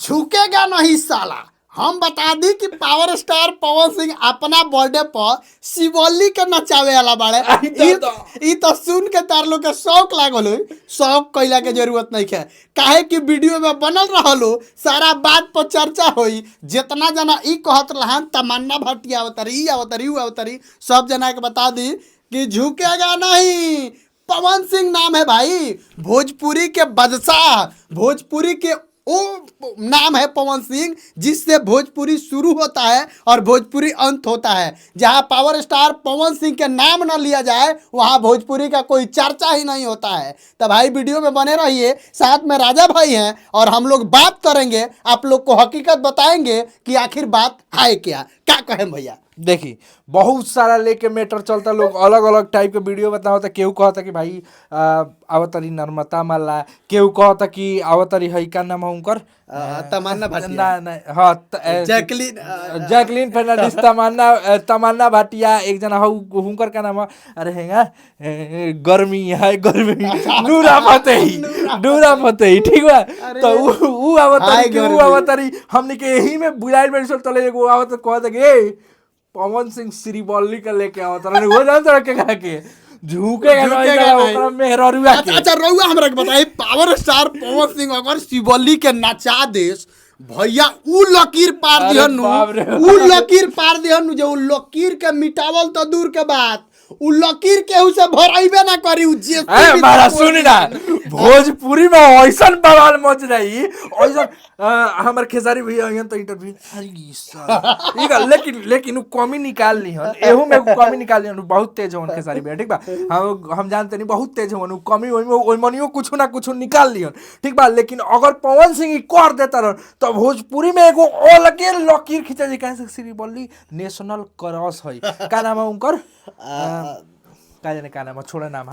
झुकेगा नहीं साला। हम बता दी कि पावर स्टार पवन सिंह अपना बर्थडे पर शिवली के नचावे वाला बाड़े। आई दादा। ई तो सुन के तार लोग के शौक लागल होई। शौक कैला के जरूरत नहीं है, काहे कि वीडियो में बनल रहल हो, सारा बात पर चर्चा होई। जितना जना ई कहत रहन तमन्ना भाटिया अवतरी, ई अवतरी, ऊ अवतरी, सब जना के बता दी कि झुकेगा नहीं पवन सिंह नाम है भाई। भोजपुरी के बादशाह, भोजपुरी के वो नाम है पवन सिंह जिससे भोजपुरी शुरू होता है और भोजपुरी अंत होता है। जहां पावर स्टार पवन सिंह के नाम न लिया जाए, वहां भोजपुरी का कोई चर्चा ही नहीं होता है। तो भाई वीडियो में बने रहिए, साथ में राजा भाई हैं और हम लोग बात करेंगे, आप लोग को हकीकत बताएंगे कि आखिर बात है क्या। क्या कहें भैया? देखी, बहुत सारा लेके मैटर चलता। लोग अलग अलग टाइप के वीडियो बतावता। केहू कहता कि भाई आवतरी नर्मदा माला, केहू कहता कि आवतरी है, का नाम है उनकर? तमन्ना भाटिया। ना ना, हाँ, जैकलिन, जैकलिन फर्नांडिस, तमन्ना, तमन्ना भाटिया, एक जना हौ, हुनकर का नाम है? अरे हेगा, गर्मी है गर्मी, नूरा फतेही, नूरा फतेही, ठीक बा। तो उ उ हाय आवतरी कि उ गर्मी। आवतरी, हमनी के एही में बुलाइल बैठ तले एगो आवत कहत कि ए पवन सिंह श्रीबल्ली के लेके आवत रहे, वो जानत रहे के का के झुकेगा नहीं झुकेगा साला, नहीं। ओकरा मेहररुआ अच्छा के। अच्छा, रउआ हमरा के बताई, पावर स्टार पवन सिंह अगर शिवली के नचा देस भैया, उ लकीर पार अरे दिहन नु, बाप रे। उ लकीर पार दिहन नु जे उ लकीर के मिटावल तो दूर के बात, उ लकीर केहू से भराइबे ना करी उ जे। अरे महाराज, सुनी ना, भोजपुरी में ऐसन बवाल मच रही, ऐसन हमर खेसारी भैया अइहन तो इंटरव्यू, अरे ई साला, ठीक है, लेकिन लेकिन उ कमी निकाल ली हन, एहू में उ कमी निकाल ली हन। उ बहुत तेज हवन खेसारी भैया, ठीक बा। हम जानते नहीं, बहुत तेज हवन। उ कमी ओइमे ओइ मनियो कुछ ना कुछ निकाल ली हन, ठीक बा। लेकिन अगर पवन सिंह ई कर देता रहन तो भोजपुरी में एगो अलगे लकीर खींचा जी। कहे श्री बोली नेशनल क्रॉस है, का नाम है उनकर? का जाने का नाम है, छोड़ा नाम।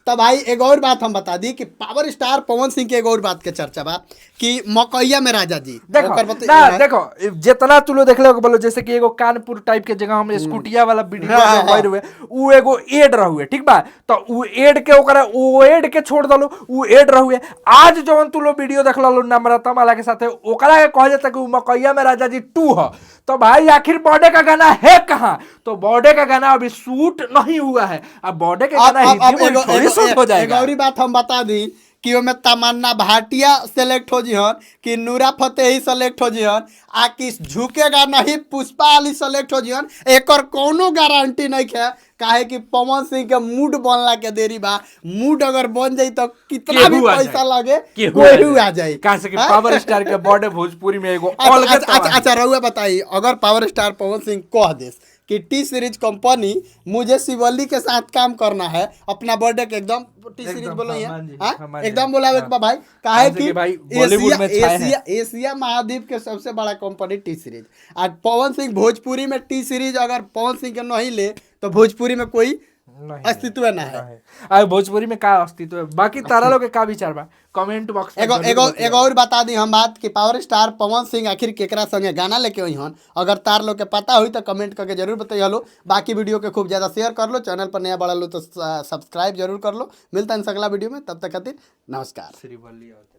तब भाई एक और बात हम बता दी कि पावर स्टार पवन सिंह के एक और बात के चर्चा बा कि मकैया में राजा जी देखो ओकर बत- ना, देखो, जितना तू लोग देखले हो, बोलो, जैसे कि एगो कानपुर टाइप के जगह हम स्कूटिया वाला वीडियो जो होय रहे, उ एगो एड रहुए, ठीक बा। तो उ एड के ओकरा उ एड के छोड़ दलो, उ एड रहुए। आज जवन तू लोग वीडियो देखल लो नम्रता माला के साथे, ओकरा के कह जाता कि उ मकैया में राजा जी 2 ह। तो भाई आखिर बॉर्डे का गाना है कहाँ? तो बॉर्डे का गाना अभी शूट नहीं हुआ है। अब बॉर्डे के अब गाना अब अब हिंदी में एगो थोड़ी एगो शूट हो एगो जाएगा। और बात हम बता दी कि ओमे तमन्ना भाटिया सेलेक्ट हो जिहन कि नूरा फतेही सेलेक्ट हो जिहन आ कि झुकेगा नहीं पुष्पा अली सेलेक्ट हो जिहन, एकर कोनो गारंटी नहीं है। काहे कि पवन सिंह के मूड बनला के देरी बा। मूड अगर बन जाई तो कितना भी केहू आ पैसा जाई। लगे, केहू केहू आ जाई। कहा से कि हाँ? पावर स्टार के बॉर्डे भोजपुरी में एगो अच्छा अलगे अच्छा अच्छा, अच्छा, रउआ बताई, अगर पावर स्टार पवन सिंह कह देस कि टी सीरीज कंपनी, मुझे शिवली के साथ काम करना है, अपना बर्थडे के एकदम टी सीरीज एकदम, बोलो हाँ, यहाँ, मान जी, हाँ? हाँ, मान एकदम जी। बोलावे के हाँ। बा भाई, काहे हाँ, कि कि भाई, बॉलीवुड एशिया में छाए हैं। एशिया एशिया महाद्वीप के सबसे बड़ा कंपनी टी सीरीज आज पवन सिंह भोजपुरी में टी सीरीज अगर पवन सिंह के नहीं ले तो भोजपुरी में कोई नहीं, अस्तित्व ना है। नहीं। आ भोजपुरी में का अस्तित्व है? बाकी तारा लोग के का विचार बा, कमेंट बॉक्स में एगो जरूर एगो बतियाई। एगो और बता दी हम बात कि पावर स्टार पवन सिंह आखिर केकरा संगे गाना लेके आई हन, अगर तार लोग के पता हुई तो कमेंट करके जरूर बताइए लो। बाकी वीडियो के खूब ज़्यादा शेयर कर लो, चैनल पर नया बढ़ा लो तो सब्सक्राइब जरूर कर लो। मिलता है अगला वीडियो में, तब तक खातिर नमस्कार। श्री बल्ली और